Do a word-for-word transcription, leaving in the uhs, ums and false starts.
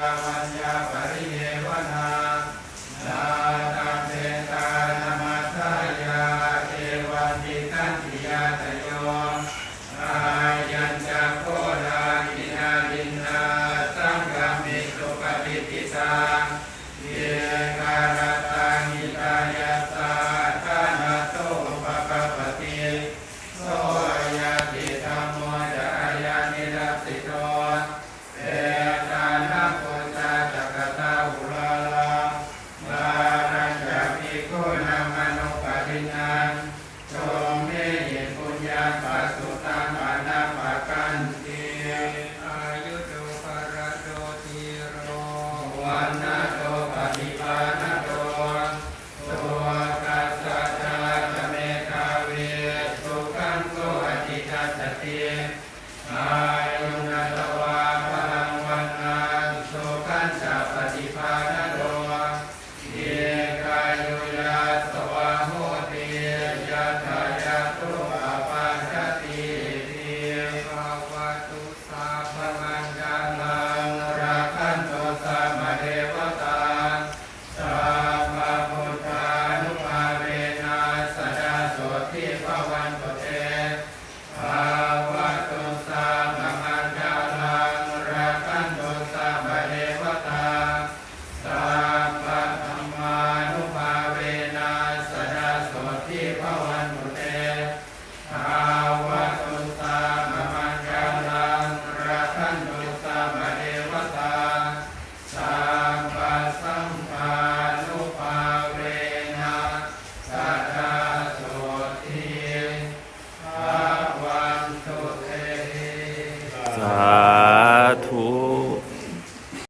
maññaparidevanā, nāthaṃ petānamatthāya, evaṃ tiṭṭhanti ñātayo. Ayañca kho rāgī nālīnā, saṅghamhetupaṭiṭṭhitā, dīgharattaṃ hitāyassa, ṭhānaso upakappati. So ñātidhammo ca ayaṃ nidassito, petāna pūjā ca katā uḷārā, balañca bhikkhūnamanuppadinnaṃ, tumhehi puññaṃ pasutaṃ anappakanti. Āyudo balado dhīro, vaṇṇā